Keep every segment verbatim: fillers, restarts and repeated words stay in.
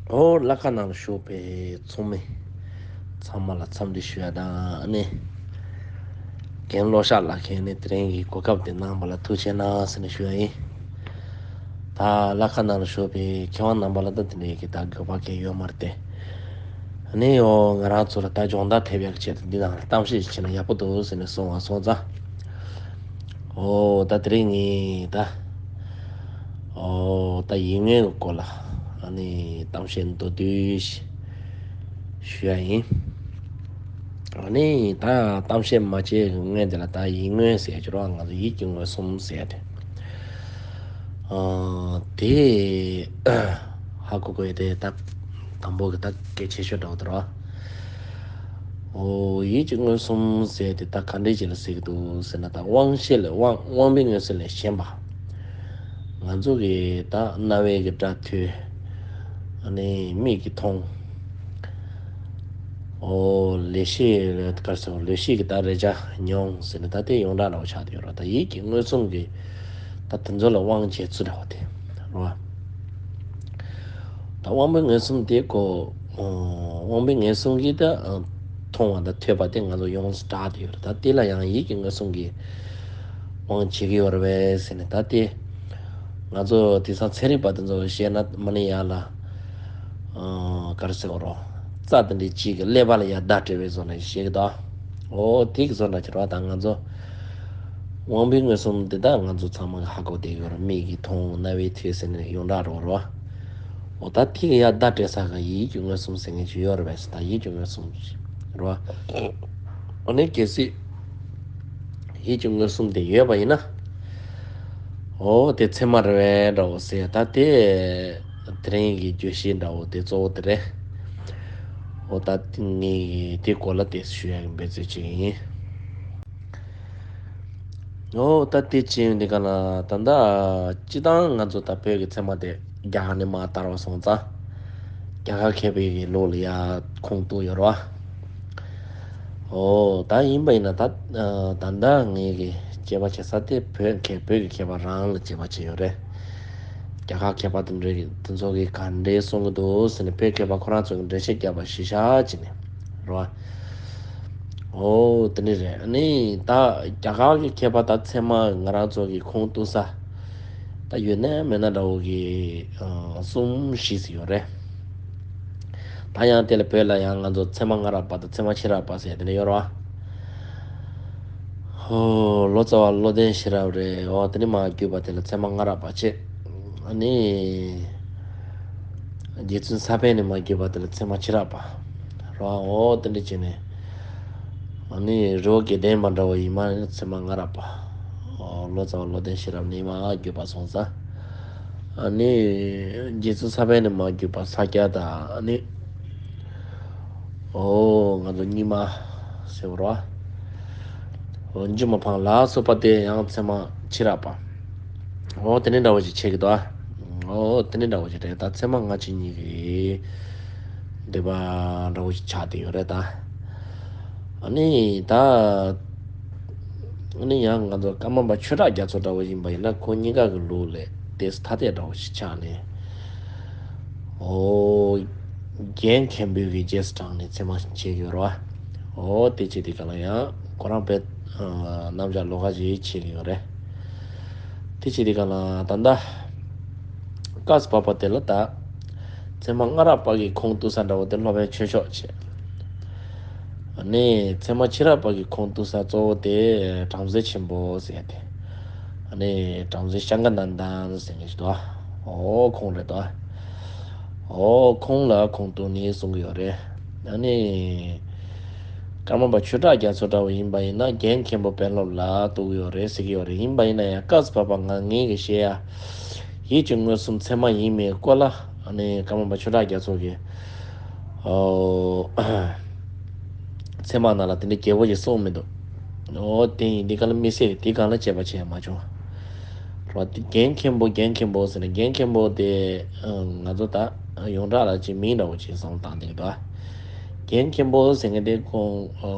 ཨོ་ལ་ཁ་ནང་ལ་བཞུགས་པའི་ཚོགས་མི་ཚང་མ་ལ་འཚམས་འདྲི་ཞུ་ཡ་དང་ནི། རྒན་བློ་ཤག་ལགས་ཀྱིས་ནི་དེ་རིང་གི་གོ་སྐབས་དེ་གནང་བ་ལ་ཐུགས་རྗེ་གནང་ཟེར་ནས་ཞུ་ཡ་ཡིན། ད་ལ་ཁ་ནང་ལ་བཞུགས་པའི་མཁས་དབང་རྣམ་པ་ལ་ད་དེ་འདྲའི་གི་ད་དགོས་པ་གང་ཡོད་མ་རེད་དེ། ནི་ཨོ་ང་རང་ཚོ་ལ་ད་སྦྱོང་བརྡར་ཐེབས་ཡག་གི་ཆེད་དུ་འདི་ནང་ལ་གཏམ་བཤད་ཞིག་བྱས་ན་ཡག་པོ་འདུག་ཟེར་ནས་གསུངས་པ་སོང་ཙང་། ཨོ་ད་དེ་རིང་ངས་ད། ཨོ་ད་ཡིག་ངོའི་སྐོར་ལ་ཨ་ནི་གཏམ་བཤད་མདོར་བསྡུས་ཤིག་ཞུ་ཡ་ཡིན། ཨ་ནི་ད་གཏམ་བཤད་མ་བྱས་སྔོན་དེ་ལ་ད་ཡིག་ངོ་ཟེར་གྱི་རོགས། ང་ཚོ་ཡིད་ཀྱི་མངོན་སུམ་ཟེར་ཏེ། ཨ་དེ་ཧ་གོ་དགོས་དེ་ད་དང་པོ་གི་ད་གལ་ཆེ་ཤོས་འདྲ་བོ་དེ་རོགས། ཨོ་ཡིད་ཀྱི་མངོན་སུམ་ཟེར་དེ་ད་ག་འདྲས་ཅིག་ལ་ཟེར་གྱི་འདུག་ཟེར་ན། ད་དབང་ཤེས་ལས་དབང་དབང་པོའི་མངོན་སུམ་ལས་གཞན་པ། ང་ཚོ་གི་ད་རྣ་བའི་གི་སྒྲ་ཐོས། ཨ་ནི་མིག་གིས་མཐོང་། ཨོ་ལས་ཤེས་ག་རེ་ཟེར། ལས་ཤེས་ཀྱིས་ད་རེག་བྱ་མྱོང་ཟེར་ནས་ད་དེ་ཡོངས་གྲགས་འདྲ་བོ་ཆགས་བསྡད་ཡོད་རེད། ད་ཡིད་ཀྱི་མངོན་སུམ་གྱི་ད་དེ་ཚོ་ལ་དབང་བྱེད་ཚུལ་འདྲ་བོ་དེ་རེད་བ། ད་དབང་པོའི་མངོན་སུམ་དེ་ཀོ། ཨོ་དབང་པོའི་མངོན་སུམ་གྱིས་ད་ཨ་མཐོང་བ་དང་ཐོས་པ་དེ་ང་ཚོ་ཡོངས་སུ་གྲགས་བསྡད་ཡོད་རེད། ད་དེ་ལ་ཡང་ཡིད་ཀྱི་མངོན་སུམ་གྱིས་དབང་བྱེད་ཀྱི་ཡོད་རེད་པས་ཟེར་ནས། ད་དེ་ང་ཚོ་དེང་སང་ཚན་རིག་པ་དེ་ཚོ་བཤད་ན་མ་ཎི་ཡག་ལ། ཨ་ག་རེ་ཟེར་དགོས་རེད། རྩ་དེ་འདྲའི་གཅིག་གི་ཀླད་པ་ལ་ཡང་བརྡ་སྤྲད་པའི་བཟོ་ནས་བཤད་ཀྱི་འདུག་ཨོ་དེ་གི་བཟོ་འདྲ་ཅིག་རེད་བ། ད་ང་ཚོ་དབང་པོའི་མངོན་སུམ་དེ་ད་ང་ཚོ་ཚང་མ་གིས་ཧ་གོ་བསྡད་ཡོད་རེད། མིག་གིས་མཐོང་། རྣ་བས་ཐོས་ཟེར་ནས་ཡོངས་གྲགས་འདྲ་བོ་རེད་བ། ཨོ་ད་དེ་གི་ཡང་བརྡ་སྤྲད་ས་གི་ཡིད་ཀྱི་མངོན་སུམ་ཟེར་མཁན་ཅིག་ཡོད་རེད་པས། ད་ཡིད་ཀྱི་མངོན་སུམ་རེད་བ། ཨོ་ནི་གལ་སྲིད་ཡིད་ཀྱི་མངོན་སུམ་དེ་ཡོད་པ་ཡིན་ན། ཨོ་དེ་ཚད་མ་རེད་པས་འདྲ་བོ་ཟེར། ད་དེ་དེ་རིང་གི་བརྗོད་གཞི་འདྲ་བོ་དེ་གཙོ་བོ་དེ་རེད། ཨོ་ད་ངས་དེ་སྐོར་ལ་དེ་ཞུ་ཡག་གི་འབད་རྩོལ་བྱེད་ཀྱི་ཡིན། ཨོ་ད་དེ་ཅི་ཡིན་དེ་ག་ན། ད་ལྟ་སྤྱིར་བཏང་ང་ཚོ་ད་བོད་ཀྱི་ཚད་མ་དེ་རྒྱ་གར་ནས་མར་དར་བ་སོང་ཙང་། རྒྱ་གར་མཁས་པའི་གི་ལུགས་ལ་ཡ་ཁུངས་གཏུགས་ཡོད་རེད་བ། ཨོ་ད་ཡིན་པ་ཡིན་ན་ད་ད་ལྟ་ངས་གི་དཔྱད་པ་བྱེད་ས་དེ་བོད་མཁས། བོད་ཀྱི་མཁས་པ་རང་ལ་དཔྱད་པ་བྱས་ཡོད་རེད། རྒྱ་གར་མཁས་པ་དེ་འདྲ་གི་དེ་ཚོ་གིས་ག་འདྲས་གསུང་གི་འདུག་ཟེར་ནས་བོད་མཁས་པ་ཁོ་རང་ཚོ་གིས་འགྲེལ་བཤད་བརྒྱབ་པ་གཞི་བཞག་བྱས་ནས་རེད་བ། ཨོ་དེ་འདྲ་རེད། ཨ་ནི་ད་རྒྱ་གར་གྱི་མཁས་པ་ད་ཚད་མ་ང་རང་ཚོ་གི་ཁུངས་གཏུགས་ས་ད་ཡོད་ན་མེད་ན་འདྲ་བོ་གི་ཨ་གསུམ་བཞི་ཙམ་ཡོད་རེད། ད་ཡང་དེ་ལ་བོད་ལ་ཡང་ང་ཚོ་ཚད་མ་སྔ་རབས་པ་དང་ཚད་མ་ཕྱི་རབས་པ་ཟེར་དེ་འདྲ་ཡོད་རེད་བ། ཧོ། ལོ་ཙཱ་བ་བློ་ལྡན་ཤེས་རབ་རེད། འོ་དེ་ནས་མར་བརྒྱུད་པ་དེ་ལ་ཚད་མ་སྔ་རབས་པ་བྱས། ཨ་ནི་རྗེ་བཙུན་ས་པཎ་ནས་མར་བརྒྱུད་པ་དེ་ལ་ཚད་མ་ཕྱི་རབས་པ་རེད་བ། འོ་དེ་འདྲ་བྱས་ནས། ཨ་ནི་རི་བོ་དགེ་ལྡན་པ་འདྲ་བོ་ཡིན་མ་ཚད་མ་སྔ་རབས་པ། ཨོ་ལོ་ཙཱ་བ་བློ་ལྡན་ཤེས་རབ་ནས་མར་བརྒྱུད་པ་སོང་ཙང་། ཨ་ནི་རྗེ་བཙུན་ས་པཎ་ནས་མར་བརྒྱུད་པ་ས་སྐྱ་དང་། ཨ་ནི་ཨོ་ང་ཚོ་རྙིང་མ་ཟེར་བ་རེད་བ། ཨོ་འཇུ་མ་ཕང་ལ་སོགས་པ་དེ་ཡང་ཚད་མ་ཕྱི་རབས་པ། ཨོ་དེ་ནས་འདྲ་བོ་ཞིག་ཆགས་ཀྱི་འདུག་ཨ། ཨོ་དེ་ནས་འདྲ་བོ་ཞིག་རེད། ད་ཚད་མ་སྔ་ཕྱི་གཉིས་ཀྱི་འདོད་པ་འདྲ་བོ་ཞིག་ཆགས་བསྡད་ཡོད་རེད་ད། ཨ་ནི་ད། ཨ་ནི་ཡང་ང་ཚོ་ཀརྨ་པ་ཆོས་གྲགས་རྒྱ་མཚོ་འདྲ་བོ་ཡིན་པ་ཡིན་ན་ཁོ་གཉིས་ཀ་གི་ལུགས་ལས་ཏོག་ཙམ་ཐ་དད་འདྲ་བོ་ཞིག་ཆགས་ནས། ཨོ། རྒན་མཁན་པོའི་གི་རྗེས་སུ་འབྲངས་ནས་ཚད་མ་བྱེད་ཀྱི་ཡོད་རེད་བ། ཨོ་དེ་བྱས་དུས་སྒང་ལ་ཡང་ཁོ་རང་དཔེ་རྣམ་གཞག་ལོགས་ཀ་ཞིག་བྱེད་ཀྱི་ཡོད་རེད། དེ་བྱས་དུས་སྒང་ལ་ད་ལྟ་སྐབས་སུ་བབ་པ་དེ་ལ་ད་ཚད་མ་སྔ་རབས་པ་གི་ཁུངས་གཏུགས་ས་འདྲ་བོ་དེ་སློབ་དཔོན་ཆོས་མཆོག་བྱས། ཨ་ནི་ཚད་མ་ཕྱི་རབས་པ་གི་ཁུངས་གཏུགས་ས་གཙོ་བོ་དེ་བྲམ་ཟེ་ཆེན་པོ་ཟེར་ཏེ། ཨ་ནི་བྲམ་ཟེ་ཤངྐ་ནན་དན་ཟེར་མཁན་ཞིག་འདུག་ཨོ་ཁོང་རེད་དོ། ཨོ་ཁོང་ལ་ཁུངས་གཏུགས་ནས་གསུང་གི་ཡོད་རེད། ཨ་ནི་ཀརྨ་པ་ཆོས་གྲགས་རྒྱ་མཚོ་འདྲ་བོ་ཡིན་པ་ཡིན་ན་རྒན་མཁན་པོ་དཔོན་སློབ་ལ་གཏུགས་ཀྱི་ཡོད་རེད་ཟེར་གྱི་ཡོད་རེད། ཡིན་པ་ཡིན་ན་ཡང་སྐབས་སུ་བབ་པ་ང་ངེད་ཀྱི་བཤད་ཡ་ཡིད་ཀྱི་མངོན་སུམ་ཚད་མ་ཡིན་མིན་སྐོར་ལ་ཨ་ནི་ཀརྨ་པ་ཆོས་གྲགས་རྒྱ་མཚོ་གིས་ཨོ། ཚད་མ་ནང་ལ་དེ་འདྲའི་རྒྱས་པོ་ཞིག་གསུངས་མི་འདུག་ཨོ་དེ་ཡིན་དུས་སྒང་ལ་དམིགས་བསལ་དེའི་སྒང་ལ་དཔྱད་པ་བྱས་མ་བྱུང་། རོ་དེ་རྒན་མཁན་པོ་རྒན་མཁན་པོ་ཟེར་ནས་རྒན་མཁན་པོ་དེ་ང་ཚོ་ད་ཡོངས་གྲགས་ལ་ཅིག་མིང་འདྲ་བོ་ཅིག་བསམ་བློ་བཏང་བསྡད་ཀྱི་འདུག་རྒན་མཁན་པོ་ཟེར་མཁན་དེ་ཁོང་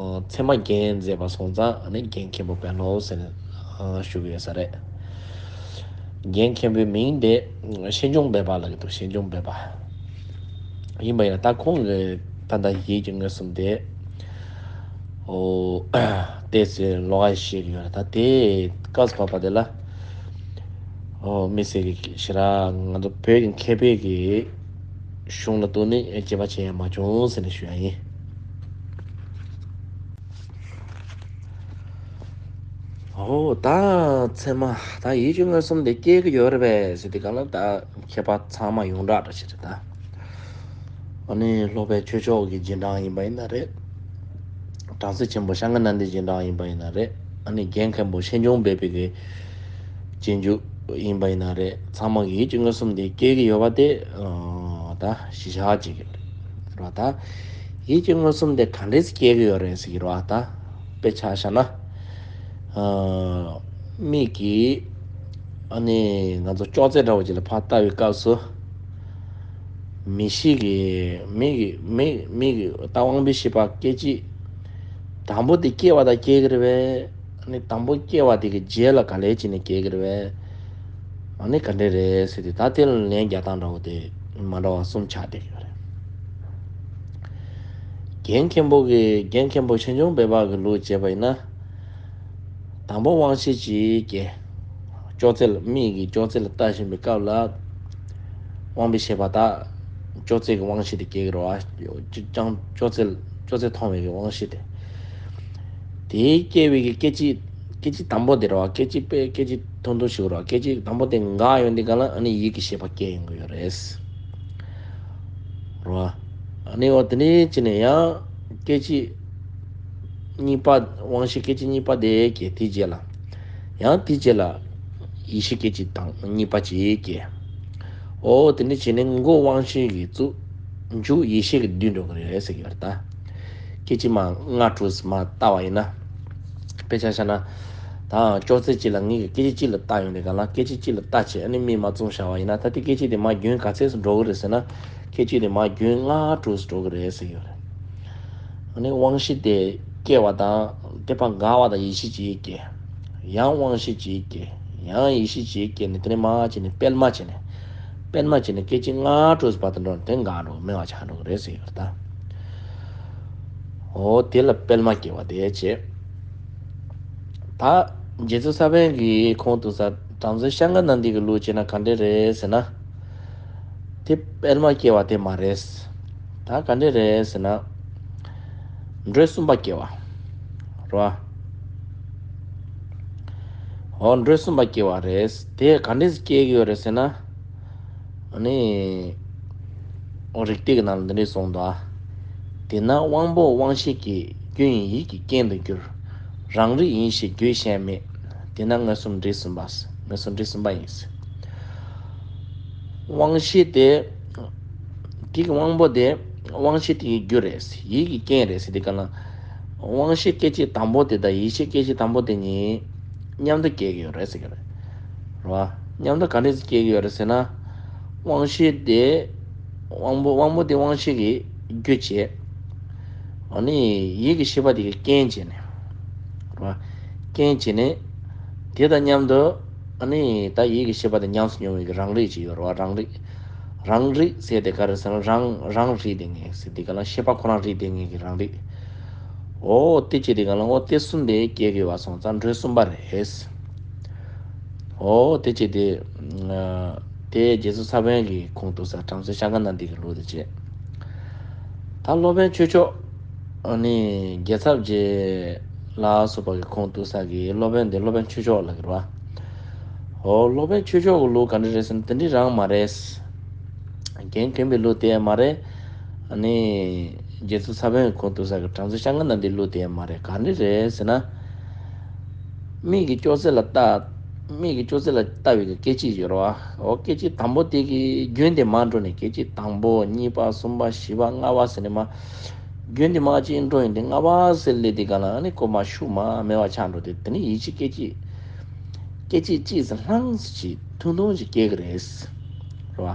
ཚད་མ་རྒྱན་མཛད་པ་སོང་ཙང་ཨ་ནི་རྒན་མཁན་པོ་དཔོན་སློབ་ཟེར་ནས་ཞུ་གི་ཡོད་ས་རེད། རྒན་མཁན་པོའི་མིང་དེ་ཤེས་འབྱུང་སྦས་པ་ལབ་ཀྱི་འདུག་ཤེས་འབྱུང་སྦས་པ། ཡིན་པ་ཡིན་ན་ད་ཁོང་གི་ད་ལྟ་ཡིད་ཀྱི་མངོན་སུམ་དེ། ཨོ། ཏོག་ཙམ་ལོགས་ཀ་ཞིག་ཡོད་རེད། ད་དེ་སྐབས་བབ་པ་དེ་ལ། ཨོ། མི་སེར་གྱི་ཞེ་དྲག་ང་ཚོ་བོད་ཀྱི་མཁས་པའི་གི་གཞུང་ལ་གཏུགས་ནས་དཔྱད་པ་བྱས་ཡ་མ་བྱུང་ཟེར་ནས་ཞུ་ཡ་ཡིན། ཨོ། ད་ཚད་མ་ད་ཡིད་ཀྱི་མངོན་སུམ་དེ་སྐྱེ་གི་ཡོད་རེད་པས་ཟེར་དུས་སྒང་ལ་ད་མཁས་པ་ཚང་མ་ཡོངས་གྲགས་འདྲ་ཞིག་རེད་ད། ཨ་ནི་སློབ་དཔོན་ཆོས་མཆོག་གི་རྗེས་འབྲང་ཡིན་པ་ཡིན་ན་རེད། དྲང་སྲོང་ཆེན་པོ་ཤཱཀྱ་ནན་དའི་རྗེས་འབྲང་ཡིན་པ་ཡིན་ན་རེད། ཨ་ནི་རྒན་མཁན་པོ་ཆོས་འབྱུང་པའི་པའི་གི་རྗེས་འཇུག་ཡིན་པ་ཡིན་ན་རེད། ཚང་མ་གི་ཡིད་ཀྱི་མངོན་སུམ་དེ་སྐྱེ་གི་ཡོད་པ་དེ་ཨ་ད་གཞི་བཞག་བྱེད་ཀྱི་རེད་ར། ད་ཡིད་ཀྱི་མངོན་སུམ་དེ་ག་འདྲས་སྐྱེ་གི་ཡོད་རེད་ཟེར་གྱི་རེད་བ། ད་དཔེ་ཆ་བཞག་ན་ཨ་མིག་གིས་ཨ་ནི་ང་ཚོ་ཅོག་ཙེ་འདྲ་བོ་ཅིག་ལ་ཕར་ལྟ་བའི་སྐབས་སུ། མིག་ཤེས་ཀྱི་མིག་གི་མིག་མིག་གི་ད་དབང་པོའི་ཤེས་པ་སྐད་ཅིག་དང་པོ་དེ་སྐྱེ་བ་དང་སྐྱེ་གི་རེད་པས། ཨ་ནི་དང་པོ་སྐྱེ་བ་དེ་གི་རྗེས་ལ་ག་ལེ་བྱས་ནས་སྐྱེ་གི་རེད་པས། ཨ་ནི་ག་འདྲས་རེད་ཟེར་ཏེ་ད་དེ་ལ་ལན་རྒྱག་སྟངས་འདྲ་བོ་དེ་མ་འདྲ་བ་གསུམ་ཆགས་བསྡད་ཀྱི་ཡོད་རེད། རྒན་མཁན་པོ་གི་རྒན་མཁན་པོ་ཆོས་འབྱུང་པའི་པ་གི་ལུགས་བྱས་པ་ཡིན་ན། དང་པོ་དབང་ཤེས་ཀྱིས་སྐྱེ། ཅོག་ཙེ་ལ་མིག་གིས་ཅོག་ཙེ་ལ་ལྟ་བཞིན་པའི་སྐབས་ལ། དབང་པོའི་ཤེས་པ་དག་ཅོག་ཙེ་གི་དབང་ཤེས་དེ་སྐྱེ་གི་རེད་བ། ཅང་ཅོག་ཙེ་ལ་ཅོག་ཙེ་མཐོང་བའི་གི་དབང་ཤེས་དེ། དེའི་སྐྱེ་བའི་གི་སྐད་ཅིག་སྐད་ཅིག་དང་པོ་དེ་རེད་བ། སྐད་ཅིག་དཔེ་སྐད་ཅིག་ཐུང་ཐུང་ཞིག་རེད་བ། སྐད་ཅིག་དང་པོ་དེ་འགག་ཡོང་དུས་སྒང་ལ་ཨ་ནི་ཡིད་ཀྱི་ཤེས་པ་སྐྱེ་ཡོང་གི་ཡོད་རེད། རེད་བ། ཨ་ནི་འོ་དེ་ནས་ཅི་ནས་ཡང་སྐད་ཅིག་གཉིས་པ་དབང་ཤེས་སྐད་ཅིག་གཉིས་པ་དེ་སྐྱེ། དེའི་རྗེས་ལ་ཡང་དེའི་རྗེས་ལ་ཡིད་ཤེས་སྐད་ཅིག་དང་གཉིས་པ་ཅིག་སྐྱེ། འོ་དེ་ནས་བྱས་ནས་མགོ་དབང་ཤེས་ཀྱི་གཙུག་མཇུག་ཡིད་ཤེས་ཀྱི་བསྡུས་འགྲོ་གི་རེད་ཟེར་གྱི་ཡོད་རེད་ད། སྐད་ཅིག་མ་སྔ་དྲོས་མ་ལྟ་བ་ཡིན་ན། དཔེ་ཆ་བཞག་ན། ད་ཅོག་ཙེ་གཅིག་ལ་ངེད་ཀྱིས་སྐད་ཅིག་གཅིག་ལ་ལྟ་ཡོང་དུས་སྒང་ལ་སྐད་ཅིག་གཅིག་ལ་ལྟ་བྱས་ཨ་ནི་མིག་མ་བཙུམ་བཞག་པ་ཡིན་ན་ད་ལྟའི་སྐད་ཅིག་དེ་མར་རྒྱུན་ག་ཚད་སུ་འགྲོ་གི་རེད་ཟེར་ན། སྐད་ཅིག་དེ་མར་རྒྱུན་སྔ་དྲོས་སུ་འགྲོ་གི་རེད་ཟེར་གྱི་ཡོད་རེད། ཨ་ནི་དབང་ཤེས་དེ་སྐྱེ་བ་དང་དེ་ཕར་འགག་པ་དང་ཡིད་ཤེས་གཅིག་སྐྱེ། ཡང་དབང་ཤེས་གཅིག་སྐྱེ། ཡང་ཡིད་ཤེས་གཅིག་སྐྱེ་ནས་དེ་ནས་མར་བྱས་ནས་སྤེལ་མ་བྱས་ནས། སྤེལ་མ་བྱས་ནས་སྐད་ཅིག་སྔ་དྲོས་སུ་བར་དུ་འགྲོ་ནས་དེ་འགག་འགྲོ་གི་མེད་པ་ཆགས་འགྲོ་གི་རེད་ཟེར་གྱི་ཡོད་རེད་ད། འོ་དེ་ལ་སྤེལ་མ་སྐྱེ་བ་དེ་བྱས། ད་རྗེ་བཙུན་ས་པཎ་གྱི་ཁོང་དུ་ས་དྲང་སྲོང་ཤཱཀྱ་ནན་དེ་གི་ལུགས་བྱས་ན་ག་འདྲས་རེད་ཟེར་ན། དེ་སྤེལ་མ་སྐྱེ་བ་དེ་མ་རེད། ད་ག་འདྲས་རེད་ཟེར་ན། འགྲོས་གསུམ་པ་སྐྱེ་བ། རེད་བ། འོ་འགྲོས་གསུམ་པ་སྐྱེ་བ་རེད། དེ་ག་འདྲས་སྐྱེ་གི་ཡོད་རེད་ཟེར་ན། ཨ་ནི། རིགས་གཏེར་གྱི་ནང་ལ་འདི་འདྲས་གསུངས་འདུག་ཨ། དེས་ན་དབང་པོ་དབང་ཤེས་ཀྱི་རྒྱུ་ཡིན་ཡིད་ཀྱི་རྐྱེན་དུ་འགྱུར། རང་རིག་ཡིན་ཞེས་རྒྱུད་གཞན་མེད། དེས་ན་མངོན་སུམ་འགྲོས་གསུམ་པ། མངོན་སུམ་འགྲོས་གསུམ་པ་ཡིན། དབང་ཤེས་དེ། དེ་གི་དབང་པོ་དེ་དབང་ཤེས་དེ་ཡི་རྒྱུ་རེད། ཡིད་ཀྱི་རྐྱེན་རེད་ཟེར་དུས་སྒང་ལ། དབང་ཤེས་སྐད་ཅིག་དང་པོ་དེ་དང་ཡིད་ཤེས་སྐད་ཅིག་དང་པོ་དེ་གཉིས་མཉམ་དུ་སྐྱེ་གི་ཡོད་རེད་ཟེར་གྱི་རེད། རེད་བ། མཉམ་དུ་ག་འདྲས་སེ་སྐྱེ་གི་ཡོད་རེད་ཟེར་ན། དབང་ཤེས་དེ། དབང་པོ་དབང་པོ་དེ་དབང་ཤེས་ཀྱི་རྒྱུ་བྱས། ཨ་ནི་ཡིད་ཀྱི་ཤེས་པ་དེ་གི་རྐྱེན་བྱས་ནས། རེད་བ། རྐྱེན་བྱས་ནས། དེ་དང་མཉམ་དུ། ཨ་ནི་ད་ཡིད་ཀྱི་ཤེས་པ་དེ་ཉམས་སུ་མྱོང་བའི་གི་རང་རིག་ཅིག་ཡོད་རེད་བ། རང་རིག་རང་རིག་ཟེར་དེ་ག་རེ་ཟེར་ན་རང་རང་རིག་དེ་ངེས་ཟེར་དེ་ག་ལ་ཤེས་པ་ཁོ་རང་རིག་དེ་ངེས་ཀྱི་རང་རིག་འོ་དེ་བྱས་དེ་ག་ལ་འོ་དེ་གསུམ་དེ་སྐྱེ་དགོས་པ་སོང་ཙང་འགྲོས་གསུམ་པ་རེད། འོ་དེ་བྱས་དེ། དེ་རྗེ་བཙུན་ས་པཎ་གྱི་ཁོང་དུ་ས་དྲང་སྲོང་ཤཱཀྱ་ནན་དེ་གི་ལུགས་དེ་བྱས། ད་སློབ་དཔོན་ཆོས་མཆོག་ཨ་ནི་རྒྱལ་ཚབ་རྗེ་ལ་སོགས་པ་གི་ཁོང་དུ་ས་གི་སློབ་དཔོན་དེ་སློབ་དཔོན་ཆོས་མཆོག་ལ་གི་རེད་བ། འོ་སློབ་དཔོན་ཆོས་མཆོག་གི་ལུགས་ག་འདྲ་རེད་ཟེར་ན་དེ་འདྲ་རང་མ་རེད། རྒན་མཁན་པོའི་ལུགས་དེ་མ་རེད། ཨ་ནི། རྗེ་བཙུན་ས་པཎ་གྱི་ཁོང་དུ་ས་གི་དྲང་སྲོང་ཤཱཀྱ་ནན་དེའི་ལུགས་དེ་མ་རེད། ག་འདྲ་རེད་ཟེར་ན། མིག་གིས་ཅོག་ཙེ་ལ་ལྟ། མིག་གིས་ཅོག་ཙེ་ལ་ལྟ་བའི་གི་སྐད་ཅིག་ཡོད་རེད་བ། འོ་སྐད་ཅིག་དང་པོ་དེ་གི་རྒྱུན་དེ་མར་འགྲོ་ནས་སྐད་ཅིག་དང་པོ་གཉིས་པ་གསུམ་པ་བཞི་པ་ལྔ་པ་ཟེར་ནས་མར། རྒྱུན་དེ་མར་ཅིག་འགྲོ་ཡིན་དེ་ལྔ་པ་ཟེར་སླེབས་དེ་ག་ལ་ཨ་ནི་ཀོ་མ་ཤུགས་མ་མེད་པ་ཆགས་འགྲོ་དེ་དེ་ནི་ཡིད་ཆེས་སྐད་ཅིག་སྐད་ཅིག་གཅིག་ཙམ་ལྷང་ཙམ་ཅིག་ཐུང་ཐུང་ཅིག་སྐྱེ་གི་རེད། རེད་བ།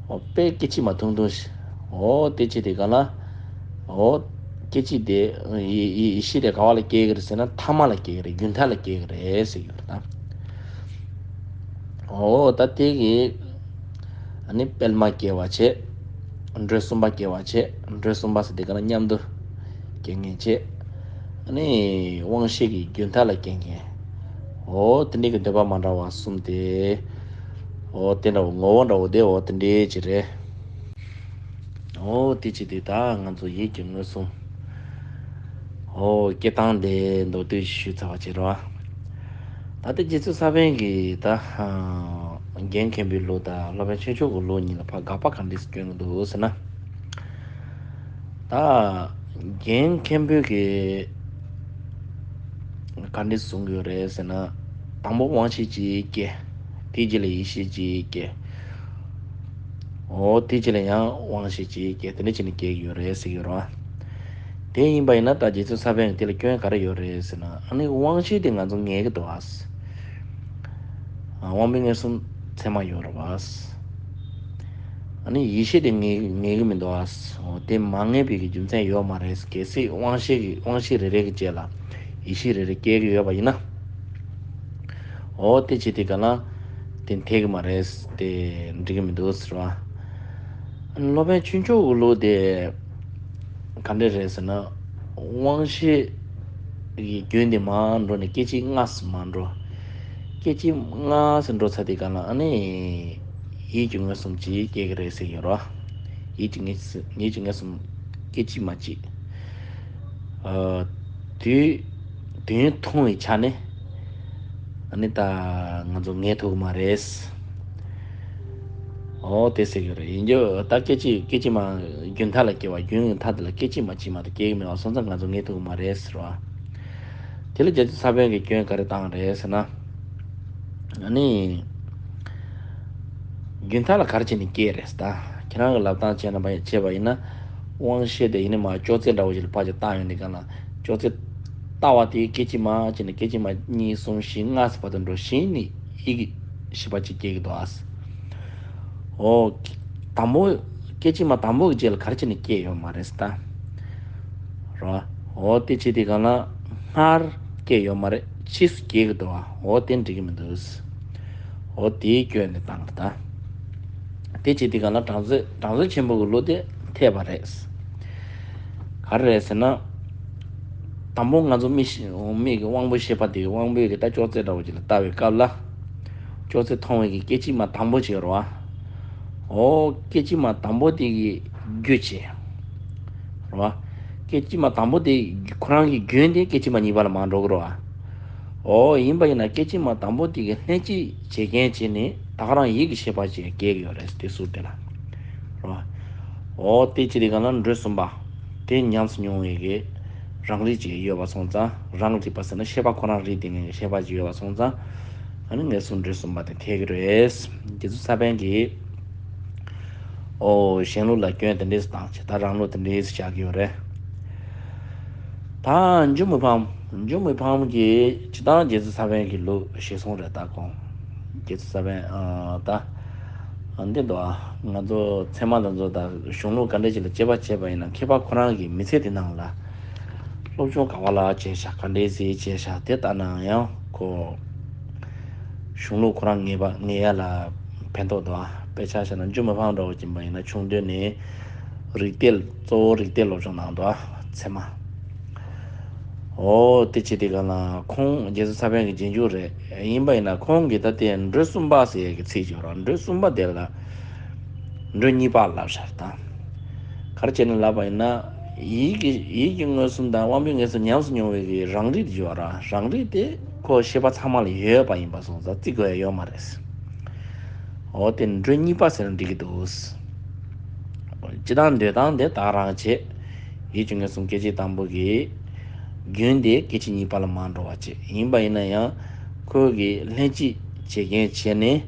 འོ་དཔེ་སྐད་ཅིག་མ་ཐུང་ཐུང་ཞིག་འོ་དེ་ཅིག་དེ་ག་ལ། འོ། སྐད་ཅིག་དེ། ཡི་ཡི་ཡི་ཤེས་དེ་ག་བ་ལ་སྐྱེ་གི་རེད་ཟེར་ན་ཐ་མ་ལ་སྐྱེ་གི་རེད། རྒྱུན་མཐའ་ལ་སྐྱེ་གི་རེད་ཟེར་གྱི་ཡོད་རེད་ད། འོ་ད་དེ་གི་ཨ་ནི་སྤེལ་མ་སྐྱེ་བ་བྱས། འགྲོས་གསུམ་པ་སྐྱེ་བ་བྱེད། འགྲོས་གསུམ་པ་ཟེར་དེ་ག་ན་མཉམ་དུ་སྐྱེ་མཁན་བྱེད། ཨ་ནི་དབང་ཤེས་ཀྱི་རྒྱུན་མཐའ་ལ་སྐྱེ་མཁན། འོ་དེ་འདྲའི་གི་འདོད་པ་མ་འདྲ་བ་གསུམ་དེ། འོ་དེ་འདྲ་བོ་ངོ་བོ་འདྲ་བོ་དེ་འོ་དེ་འདྲའི་ཅིག་རེད། འོ་དེ་ཅི་དེ་ད་ང་ཚོ་ཡིད་ཀྱི་མངོན་སུམ། འོ་སྐྱེ་སྟངས་དེ་མདོར་བསྡུས་ཞུས་ཚར་བ་བྱེད་རོགས། ད་ལྟ་རྗེ་བཙུན་ས་པཎ་གྱིས་ད་རྒན་མཁན་པོའི་ལུགས་དང་སློབ་དཔོན་ཆོས་མཆོག་གི་ལུགས་གཉིས་ལ་ཕར་དགག་པ་ག་འདྲས་སྐྱོན་གྱི་འདུག་ཟེར་ན། ད་རྒན་མཁན་པོས་ཀྱིས་ག་འདྲས་གསུང་གི་ཡོད་རེད་ཟེར་ན། དང་པོ་དབང་ཤེས་གཅིག་སྐྱེ། དེའི་རྗེས་ལ་ཡིད་ཤེས་གཅིག་སྐྱེ། འོ་དེའི་རྗེས་ལ་ཡང་དབང་ཤེས་གཅིག་སྐྱེ། དེ་འདྲ་བྱས་ནས་སྐྱེ་གི་ཡོད་རེད་ཟེར་གི་ཡོད་རེད་བ། དེ་ཡིན་པ་ཡིན་ན་ད་རྗེ་བཙུན་ས་པཎ་གྱིས་དེ་ལ་སྐྱོན་ག་རེ་ཡོད་རེད་ཟེར་ན། ཨ་ནི་དབང་ཤེས་དེ་ང་ཚོ་ངེས་ཀྱི་འདུག་ཨ། དབང་པོའི་མངོན་སུམ་ཚད་མ་ཡོད་རེད་བ། ཨ་ནི་ཡིད་ཤེས་དེ་ངེས་ངེས་ཀྱི་མི་འདུག་ཨ། འོ་དེ་མ་ངེས་པའི་གི་རྒྱུ་མཚན་ཡོད་མ་རེད། གལ་སྲིད་དབང་ཤེས་ཀྱི་དབང་ཤེས་རེ་རེ་གི་རྗེས་ལ་ཡིད་ཤེས་རེ་རེ་སྐྱེ་གི་ཡོད་པ་ཡིན་ན། འོ་དེ་བྱེད་དེ་ག་ན་དེ་འཐད་གི་མ་རེད། དེ་འགྲིག་གི་མི་འདུག་ཟེར་བ། སློབ་དཔོན་ཆོས་མཆོག་གི་ལུགས་དེ་ག་འདྲ་རེད་ཟེར་ན། དབང་ཤེས་ཀྱི་རྒྱུན་དེ་མར་འགྲོ་ནས་སྐད་ཅིག་སྔ་སེ་མར་འགྲོ། སྐད་ཅིག་སྔ་སེ་འགྲོ་ཚར་དེ་ག་ན་ཨ་ནི་ཡིད་ཀྱི་མངོན་སུམ་གཅིག་སྐྱེ་གི་རེད་ཟེར་གི་ཡོད་རེད་བ། ཡིད་ཀྱི་ངེས་ཡིད་ཀྱི་མངོན་སུམ་སྐད་ཅིག་མ་གཅིག་ཨ། དུས་དུས་ཡུན་ཐུང་བའི་ཆ་ནས་ཨ་ནི་ད་ང་ཚོ་ངེས་ཐུབ་ཀྱི་མ་རེད། འོ་དེ་ཟེར་གྱི་རེད། ཡིན་རྒྱུ་ད་སྐད་ཅིག་སྐད་ཅིག་མ་རྒྱུན་མཐའ་ལ་སྐྱེ་བ། རྒྱུན་མཐའ་དེ་ལ་སྐད་ཅིག་མ་གཅིག་མ་གཏོགས་སྐྱེ་གི་མེད་པ་སོང་ཙང་ང་ཚོ་ངེས་ཐུབ་ཀྱི་མ་རེད་ཟེར་བ། དེ་ལ་རྗེ་བཙུན་ས་པཎ་གྱིས་སྐྱོན་ག་རེ་བཏང་རེད་ཟེར་ན། ཨ་ནི། རྒྱུན་མཐའ་ལ་ག་རེ་བྱས་ནས་སྐྱེས་རེད་ད། ཁྱེད་རང་གི་ལབ་སྟངས་བྱས་ན་མ་བྱས་པ་ཡིན་ན། དབང་ཤེས་དེ་ཡིན་ནི་མ་ཅོག་ཙེ་འདྲ་བོ་ཞིག་ལ་ཕར་ཅིག་བཏང་ཡོང་དུས་ག་ན། ཅོག་ཙེ་ལྟ་བ་དེ་སྐད་ཅིག་མ་བྱས་ནས་སྐད་ཅིག་མ་གཉིས་གསུམ་བཞི་ལྔ་ཙམ་བར་དུ་འགྲོ་བཞིན་ནི་ཡིད་ཀྱི་ཤེས་པ་ཅིག་སྐྱེ་གི་འདུག་ཨ། འོ། དང་པོ། སྐད་ཅིག་མ་དང་པོ་གི་རྗེས་ལ་ག་རེ་བྱས་ནས་སྐྱེས་ཡོད་མ་རེད་ད། རོ། འོ་དེ་བྱས་དེ་ག་ན་སྔར་སྐྱེས་ཡོད་མ་རེད། ཕྱིས་སུ་སྐྱེ་གི་འདུག་བ། འོ་དེ་འགྲིག་གི་མི་འདུག་འོ་དེའི་སྐྱོན་དེ་བཏང་གི་ད། དེ་བྱས་དེ་ག་ན་དྲང་སྲོང་དྲང་སྲོང་ཆེན་པོ་གི་ལུགས་དེ་འཐད་པ་རེད། ག་རེ་རེད་ཟེར་ན། དང་པོ་ང་ཚོ་མིག་ཤེས་མིག་གི་དབང་པོ་ཤེས་པ་དེ་གི་དབང་པོའི་གི་ད་ཅོག་ཙེ་འདྲ་བོ་ཅིག་ལ་ལྟ་བའི་སྐབས་ལ། ཅོག་ཙེ་མཐོང་བའི་གི་སྐད་ཅིག་མ་དང་པོ་བྱས་རོ། འོ་སྐད་ཅིག་མ་དང་པོ་དེ་གི་རྒྱུ་བྱས། རོ། སྐད་ཅིག་མ་དང་པོ་དེ་ཁོ་རང་གི་རྒྱུན་དེ་སྐད་ཅིག་མ་གཉིས་པ་ལ་མ་འགྲོ་གི་རོ། འོ་ཡིན་པ་ཡིན་ན་སྐད་ཅིག་མ་དང་པོ་དེ་གི་ལྷན་ཅིག་བྱེད་མཁན་བྱས་ནས་ད་ག་རང་ཡིད་ཀྱི་ཤེས་པ་ཅིག་སྐྱེ་གི་ཡོད་རེད་དེ་ཟུར་དེ་ལ། རོ། འོ་དེ་ཅི་དེ་ག་ན་འགྲོས་གསུམ་པ། དེ་ཉམས་སུ་མྱོང་བའི་གི་རང་རིག་ཅིག་ཡོད་པ་སོང་ཙང་རང་རིག་པ་ཟེར་ན་ཤེས་པ་ཁོ་རང་རིག་དེ་ངེས་ཤེས་པ་ཅིག་ཡོད་པ་སོང་ཙང་། ཨ་ནི་ངེས་སུ་འགྲོས་གསུམ་པ་དེ་འཐད་ཀྱི་རེད། རྗེ་བཙུན་ས་པཎ་གྱིས། ཨོ་གཞན་ལུགས་ལ་སྐྱོན་དེ་འདྲས་སུ་བཏང་བྱས་ད་རང་ལུགས་དེ་འདྲས་སུ་བཞག་གི་ཡོད་རེད། ད་འཇུ་མི་ཕམ། འཇུ་མི་ཕམ་གྱིས་སྤྱིར་བཏང་རྗེ་བཙུན་ས་པཎ་གྱི་ལུགས་ཤེས་སོང་རེད་ད་ཁོང་། རྗེ་བཙུན་ས་པཎ་ཨ་ད། ཨ་འདི་འདུག་ཨ། ང་ཚོ་ཚད་མ་དང་ཚོ་ད་གཞུང་ལུགས་ག་འདྲ་ཅིག་ལ་དཔྱད་པ་བྱས་པ་ཡིན་ན་མཁས་པ་ཁོ་རང་གི་མི་ཚེ་དེ་ནང་ལ། སློབ་སྦྱོང་ག་བ་ལ་བྱས་ཤག་ག་འདྲའི་ཟིག་བྱས་ཤག་དེ་ལྟ་ན་ཡང་ཁོ། གཞུང་ལུགས་ཁོ་རང་ངེས་པ་ངེས་ཡ་ལ་ཕན་ཐོགས་འདུག་ཨ། དཔེ་ཆ་བཞག་ན་འཇུ་མི་ཕམ་འདྲ་བོ་ཅིག་ཡིན་པ་ཡིན་ན་ཆུང་དུས་ནས་རིགས་གཏེར་གཙོ་བོ་རིགས་གཏེར་སློབ་སྦྱོང་གནང་འདུག་ཨ། ཚད་མ། འོ་དེ་བྱེད་དུས་ག་ལ་ཁོང་རྗེ་བཙུན་ས་པཎ་གྱི་རྗེས་འཇུག་རེད། ཡིན་པ་ཡིན་ན་ཁོང་གིས་ད་ལྟའི་འགྲོས་གསུམ་པ་ཟེར་ཡས་ཀྱི་ཚིག་ཅིག་ཡོད་ར། འགྲོས་གསུམ་པ་དེ་ལ་འགྲོས་གཉིས་པ་ལབ་ཤག་ད། ག་རེ་བྱས་ནས་ལབ་པ་ཡིན་ན། ཡིད་ཀྱི་ཡིད་ཀྱི་མངོན་སུམ་དང་དབང་པོའི་མངོན་སུམ་ཉམས་སུ་མྱོང་བའི་གི་རང་རིག་ཡོད་ར། རང་རིག་དེ་ཁོ་ཤེས་པ་ཚང་མ་ལ་ཡོད་པ་ཡིན་པ་སོང་ཙང་བརྩི་དགོས་ཡ་ཡོད་མ་རེད། འོ་དེ་འགྲོས་གཉིས་པ་ཟེར་ན་འགྲིག་གི་འདུག་སྤྱིར་བཏང་འདོད་སྟངས་དེ་ད་ག་རང་བྱེད། ཡིད་ཀྱི་མངོན་སུམ་སྐད་ཅིག་དང་པོ་གི་རྒྱུན་དེ་སྐད་ཅིག་གཉིས་པ་ལ་མ་འགྲོ་བ་བྱེད། ཡིན་པ་ཡིན་ན་ཡང་ཁོས་གི་ལྷན་ཅིག་བྱེད་མཁན་བྱས་ནས།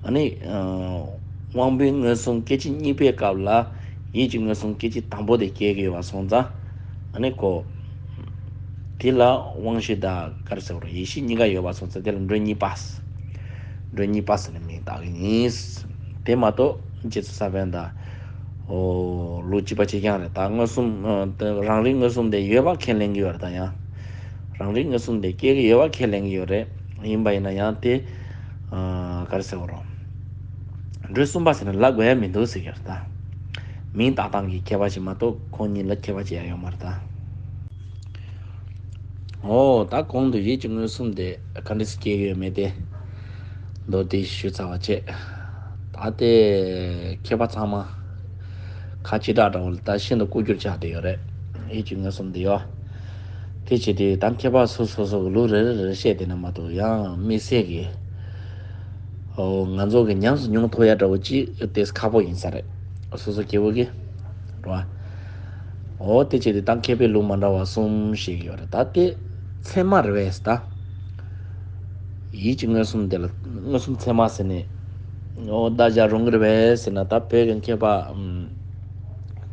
ཨ་ནི། དབང་པོའི་མངོན་སུམ་སྐད་ཅིག་གཉིས་པའི་སྐབས་ལ་ཡིད་ཀྱི་མངོན་སུམ་སྐད་ཅིག་དང་པོ་དེ་སྐྱེ་གི་ཡོད་པ་སོང་ཙང་། ཨ་ནི་ཁོ། དེ་ལ་དབང་ཤེས་དང་ག་རེ་ཟེར་བ་རེད། ཡིད་ཤེས་གཉིས་ཀ་ཡོད་པ་སོང་ཙང་དེ་ལ་འགྲོས་གཉིས་པ། འགྲོས་གཉིས་པ་ཟེར་ནས་མིང་བཏགས་ཀྱི་ཡིན། དེ་མ་གཏོགས་རྗེ་བཙུན་ས་པཎ་དང་། ཨོ། ལུགས་གཅིག་པ་གཅིག་རྐྱང་རེད། ད་མངོན་སུམ། ཨ། རང་རིག་མངོན་སུམ་དེ་ཡོད་པ་ཁས་ལེན་གྱི་ཡོད་རེད་ད་ཡང་། རང་རིག་མངོན་སུམ་དེ་སྐྱེ་གི་ཡོད་པ་ཁས་ལེན་གྱི་ཡོད་རེད། ཡིན་པ་ཡིན་ན་ཡང་དེ། ཨ། ག་རེ་ཟེར་བ་རེད། འགྲོས་གསུམ་པ་ཟེར་ནས་ལབ་དགོས་ཡ་མི་འདུག་ཟེར་གྱི་རེད་ད། མིང་བཏགས་སྟངས་ཀྱི་ཁྱད་པར་ཞིག་མ་གཏོགས་ཁོང་གཉིས་ལ་ཁྱད་པར་ཅི་ཡང་ཡོད་མ་རེད་ད། འོ་ད་གོང་དུ་ཡིད་ཀྱི་མངོན་སུམ་དེ་ག་འདྲ་སེ་སྐྱེ་གི་ཡོད་མེད་དེ་མདོར་བསྡུས་ཞུས་ཚར་བ་བྱས། ད་དེ་མཁས་པ་ཚང་མ་ཁ་ལྕེ་བྲག་འདྲ་བོ་ལ་ད་ཤིན་ཏུ་ལྐོག་གྱུར་ཆགས་བསྡད་ཡོད་རེད། ཡིད་ཀྱི་མངོན་སུམ་དེ་ཡོད། དེ་བྱས་ཏེ་ད་མཁས་པ་སོ་སོ་སོ་གི་ལུགས་རེ་རེ་རེ་བཤད་བསྡད་ན་མ་གཏོགས་ཡང་དམིགས་བསལ་གྱི། ཨོ། ང་ཚོ་གི་ཉམས་སུ་མྱོང་ཐུབ་ཡ་འདྲ་བོ་ཅིག་དེ་ཁག་པོ་ཡིན་ས་རེད། སོ་སོ་སྐྱེ་བོ་གི་རེད་བ། འོ་དེ་བྱས་ཏེ་ད་མཁས་པའི་ལུགས་མ་འདྲ་བ་གསུམ་ཞིག་ཡོད་རེད། ད་དེ་ཚད་མ་རེད་བས་ད། ཡིད་ཀྱི་མངོན་སུམ་དེ་ལ་མངོན་སུམ་ཚད་མ་ཟེར་ནས། འོ་ད་བཞག་རུང་གི་རེད་བས་ཟེར་ན། ད་བོད་ཀྱི་མཁས་པ་ཨམ།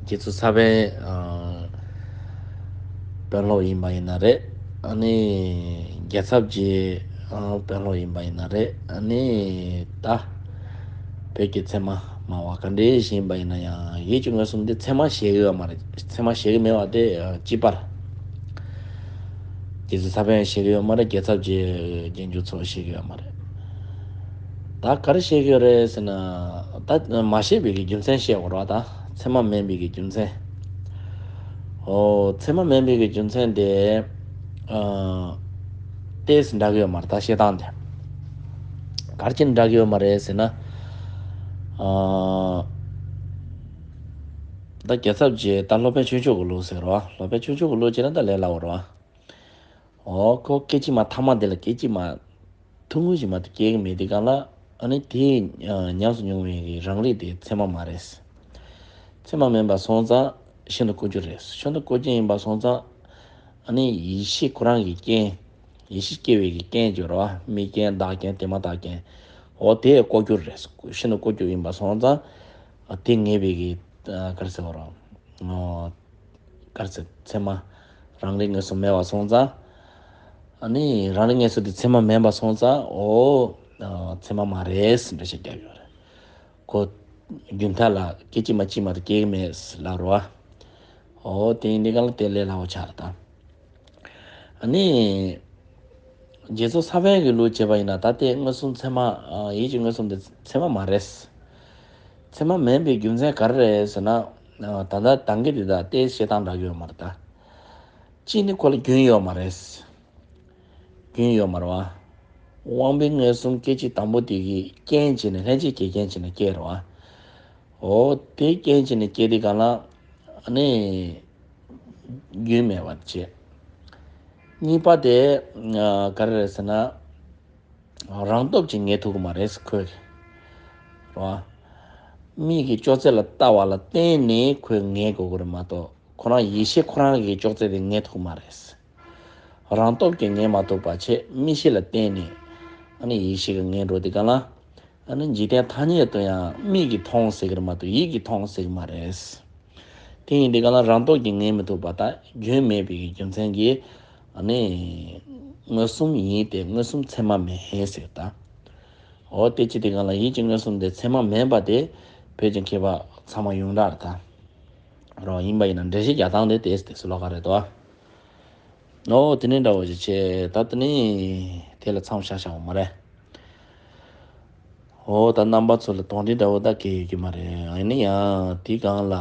རྗེ་བཙུན་ས་པཎ་ཨ། དཔོན་སློབ་ཡིན་པ་ཡིན་ན་རེད། ཨ་ནི་རྒྱལ་ཚབ་རྗེ་ཨ། དཔོན་སློབ་ཡིན་པ་ཡིན་ན་རེད། ཨ་ནི་ད་བོད་ཀྱི་ཚད་མ་སྨྲ་བ་ག་འདྲ་ཞིག་ཡིན་པ་ཡིན་ན་ཡང་ཡིད་ཀྱི་མངོན་སུམ་འདི་ཚད་མ་བཞེས་ཀྱི་ཡོད་མ་རེད། ཚད་མ་བཞེས་ཀྱི་མེད་པ་དེ་ཨ། གཅིག་པར། རྗེ་བཙུན་ས་པཎ་བཞེས་ཀྱི་ཡོད་མ་རེད། རྒྱལ་ཚབ་རྗེ་རྗེས་འཇུག་ཚོ་བཞེས་ཀྱི་ཡོད་མ་རེད། ད་ག་རེ་བཤད་ཀྱི་ཡོད་རེད་ཟེར་ན། ད་མ་བཤད་པའི་གི་རྒྱུ་མཚན་བཤད་དགོས་རེད་བ། ད་ཚད་མ་མིན་པའི་གི་རྒྱུ་མཚན། ཨོ། ཚད་མ་མིན་པའི་གི་རྒྱུ་མཚན་དེ། ཨ། ཏོག་ཙམ་འདྲ་གི་ཡོད་མ་རེད། ད་བཤད་སྟངས་དེ་ག་རེ་བྱས་ནས་འདྲ་གི་ཡོད་མ་རེད་ཟེར་ན། ཨ། ད་རྒྱལ་ཚབ་རྗེ་ད་སློབ་དཔོན་ཆོས་མཆོག་གི་ལུགས་ཟེར་རོ། སློབ་དཔོན་ཆོས་མཆོག་གི་ལུགས་བྱས་ན་ད་ལས་སླ་བོ་རེད་བ། ཨོ། ཁོ་སྐད་ཅིག་མ་ཐ་མ་དེ་ལ་སྐད་ཅིག་མ་ཐུང་ངུ་ཞིག་མ་གཏོགས་སྐྱེ་གི་མེད་དུས་སྒང་ལ། ཨ་ནི་དེའི་ཨ། ཉམས་སུ་མྱོང་བའི་གི་རང་རིག་དེ་ཚད་མ་མ་རེད། ཚད་མ་མིན་པ་སོང་ཙང་ཤིན་ཏུ་ལྐོག་གྱུར་རེད། ཤིན་ཏུ་ལྐོག་གྱུར་ཡིན་པ་སོང་ཙང་། ཨ་ནི་ཡེ་ཤེས་ཁོ་རང་གི་རྐྱེན། ཡེ་ཤེས་སྐྱེ་བའི་གི་རྐྱེན་བརྗོད་རོ། དམིགས་རྐྱེན་བདག་རྐྱེན་དེ་མ་བདག་རྐྱེན། འོ་དེ་ལྐོག་གྱུར་རེད། ཤིན་ཏུ་ལྐོག་གྱུར་ཡིན་པ་སོང་ཙང་། ཨ། དེ་ངེས་པའི་གི་ཨ། ག་རེ་ཟེར་བ་རོ། ཨོ། ག་རེ་ཟེར། ཚད་མ་རང་རིག་མངོན་སུམ་མེད་པ་སོང་ཙང་། ཨ་ནི་རང་རིག་མངོན་སུམ་དེ་ཚད་མ་མིན་པ་སོང་ཙང་། འོ། ཨ། ཚད་མ་མ་རེད་ཟེར་འགྲེལ་བཤད་རྒྱབ་ཡོད་རེད། ཁོ་རྒྱུན་མཐའ་ལ་སྐད་ཅིག་མ་གཅིག་མ་གཏོགས་སྐྱེ་གི་མེད་ལབ་རེད་བ། འོ་དེ་ཡིན་དུས་སྒང་ལ་དེ་ལས་སླ་བོ་ཆགས་རེད་ད། ཨ་ནི། རྗེ་བཙུན་ས་པཎ་གྱི་ལུགས་བྱས་པ་ཡིན་ན་ད་ལྟའི་མངོན་སུམ་ཚད་མ། ཨ། ཡིད་ཀྱི་མངོན་སུམ་དེ་ཚད་མ་མ་རེད། ཚད་མ་མིན་པའི་རྒྱུ་མཚན་ག་རེ་རེད་ཟེར་ན། ཨ། ད་ལྟ་ད་གིན་དེ་དང་དེ་བཤད་སྟངས་འདྲ་གི་ཡོད་མ་རེད་ད། གཅིག་ནི་ཁོ་ལ་རྒྱུན་ཡོད་མ་རེད། རྒྱུན་ཡོད་མ་རེད་བ། དབང་པོའི་མངོན་སུམ་སྐད་ཅིག་དང་པོ་དེ་གི་རྐྱེན་བྱས་ནས་ལྷན་ཅིག་སྐྱེས་རྐྱེན་བྱས་ནས་སྐྱེ་རེད་བ། འོ་དེ་རྐྱེན་བྱས་ནས་སྐྱེ་དུས་སྒང་ལ། ཨ་ནི། རྒྱུན་མེད་པ་བྱས། གཉིས་པ་དེ་ཨ། ག་རེ་རེད་ཟེར་ན། རང་སྟོབས་ཀྱིས་ངེས་ཐུབ་ཀྱི་མ་རེད་ཁོས། རེད་བ། མིག་གིས་ཅོག་ཙེ་ལ་ལྟ་བ་ལ་བརྟེན་ནས་ཁོས་ངེས་དགོས་ཀྱི་རེད་མ་གཏོགས། ཁོ་རང་ཡེ་ཤེས་ཁོ་རང་གིས་ཅོག་ཙེ་དེ་ངེས་ཐུབ་ཀྱི་མ་རེད། རང་སྟོབས་ཀྱིས་ངེས་མ་ཐུབ་པ་བྱས། མིག་ཤེས་ལ་བརྟེན་ནས་ཨ་ནི་ཡེ་ཤེས་ཀྱིས་ངེས་འགྲོ་དུས་སྒང་ལ། ཨ་ནི་འཇིག་རྟེན་ཐ་སྙད་དུ་ཡང་མིག་གིས་མཐོང་ཟེར་གྱི་རེད་མ་གཏོགས་ཡིད་ཀྱིས་མཐོང་ཟེར་གྱི་མ་རེད། དེ་ཡིན་དུས་སྒང་ལ་རང་སྟོབས་ཀྱིས་ངེས་མི་ཐུབ་པ་དང་རྒྱུན་མེད་པའི་རྒྱུ་མཚན་གྱིས། ཨ་ནི། མངོན་སུམ་ཡིན་ཏེ་མངོན་སུམ་ཚད་མ་མིན་ཟེར་ད། འོ་དེ་བྱེད་དུས་སྒང་ལ་ཡིད་ཀྱི་མངོན་སུམ་དེ་ཚད་མ་མིན་པ་དེ་བོད་ཀྱི་མཁས་པ་ཚང་མ་ཡོངས་གྲགས་རེད་ད། རོ་ཡིན་པ་ཡིན་ན་འགྲེལ་བཤད་རྒྱག་སྟངས་དེ་ཏོག་ཙམ་ལོགས་ཀ་རེད་དོ། ཨོ་དེ་ནས་འདྲ་བོ་ཞིག་བྱས། ད་དེ་ནས་དེ་ལ་མཚམས་བཞག་བཞག་པ་མ་རེད། ཨོ་ད་རྣམ་པ་ཚོ་ལ་དོགས་འདྲི་འདྲ་བོ་ད་གང་ཡང་ཡོད་ཀྱི་མ་རེད། ཡིན་ན་ཡང་དེའི་སྒང་ལ།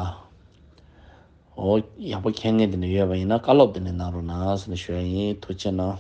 ཨོ་ཡག་པོ་མཁྱེན་མཁན་དེ་འདྲ་ཡོད་པ་ཡིན་ན་བཀའ་སློབ་དེ་འདྲ་གནང་རོགས་གནང་ཟེར་ནས་ཞུ་ཡ་ཡིན། ཐུགས་རྗེ་གནང་།